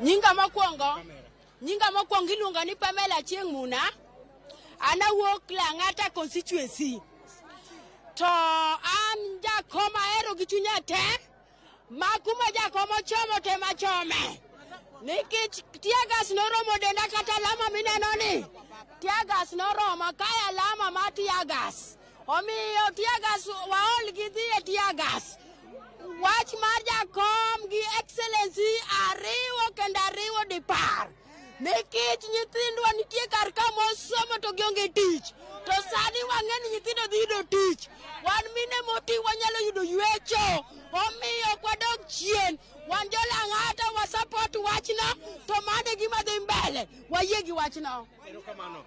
Nyinga mokwongo iluongo ni Pamela Achieng' Muna. An awuok Lang'ata constituency. To an jakom ahero gi chunya te, ma kuma jakom ochomo tema chome. Nikech teargas noromo denda kata alama mineno ni. Teargas noromo kae alama mar teargas. Omiyo teargas waol gi dhi e teargas. Wach mar jakom gi excellency ariwo kendo ariwo dipar. Nikech nyithindwa nitie kar ka mosomo to gionge tich. To sani wang'e ni nyithindo dhi yudo tich. Wan mine moti wanyalo yudo ywecho. Omiyo ok wadog chien. Wan jolang'ata wa support wachno to mano e gima dhi mbele. Wayie gi wachno. Erokamano.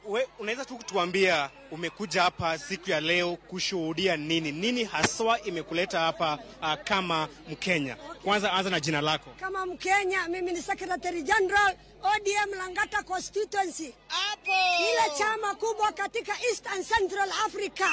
We, unaweza tu kutuambia umekuja hapa siku ya leo kushuhudia nini? Nini haswa imekuleta hapa kama Mkenya? Kwanza anza na jina lako. Kama Mkenya, mimi ni Secretary General ODM Langata Constituency, ile chama kubwa katika East and Central Africa.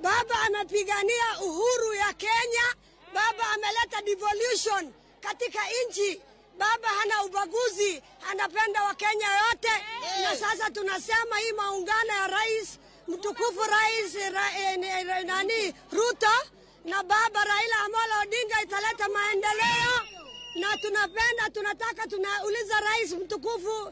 Baba amepigania uhuru ya Kenya, baba ameleta devolution katika nchi. Baba hana ubaguzi, anapenda Wakenya yote. Na sasa tunasema hii maungano ya rais mtukufu rais nani Ruto na baba Raila Amolo Odinga italeta maendeleo, na tunapenda tunataka, tunauliza rais mtukufu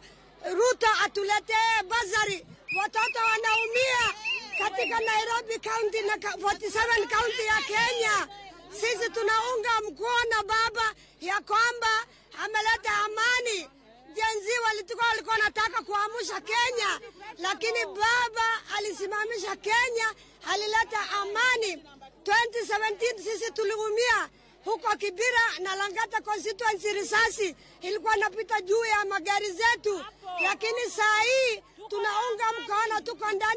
Ruto atuletee bursary. Watoto wanaumia katika Nairobi County na 47 county ya Kenya. Sisi tunaunga mkono baba ya kwamba ameleta amani. Gen Z walikuwa wanataka kuamsha Kenya, lakini baba alisimamisha Kenya, alileta amani. 2017 sisi tuliumia huko Kibera na Langata constituency, risasi ilikuwa inapita juu ya magari zetu, lakini saa hii tunaunga mkono, tuko ndani.